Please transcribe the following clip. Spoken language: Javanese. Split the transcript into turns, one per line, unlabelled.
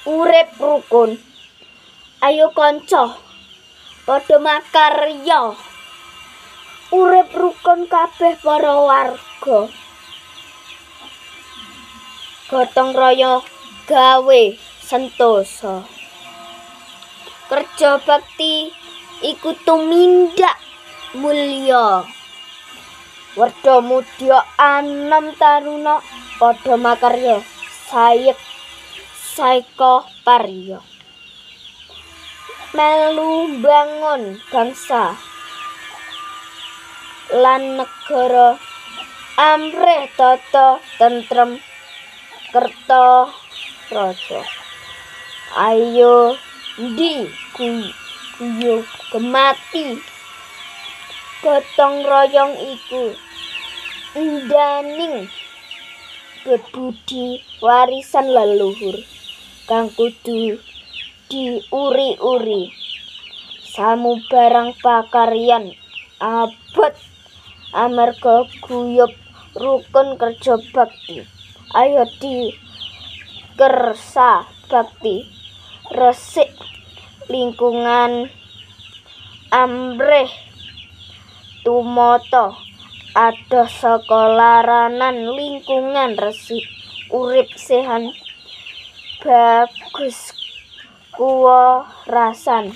Urip rukun, ayo kanca padha makarya. Urip rukun kabeh para warga, gotong royong gawe sentosa. Kerja bakti iku tumindak mulya. Werda mudya anom taruna padha makarya sayek saeka parya. Melu mbangun bangsa lan negara amrih tata tentrem kerta raja. Ayo ndi guyu gemati, gotong royong iku endaning bebudi warisan leluhur kang kudu diuri-uri. Samubarang pakaryan abot amarga guyub rukun kerja bakti. Ayo di kersa bakti resik lingkungan amrih tumata adoh saka laranan lingkungan resik urip sehat bagus kuwarasan.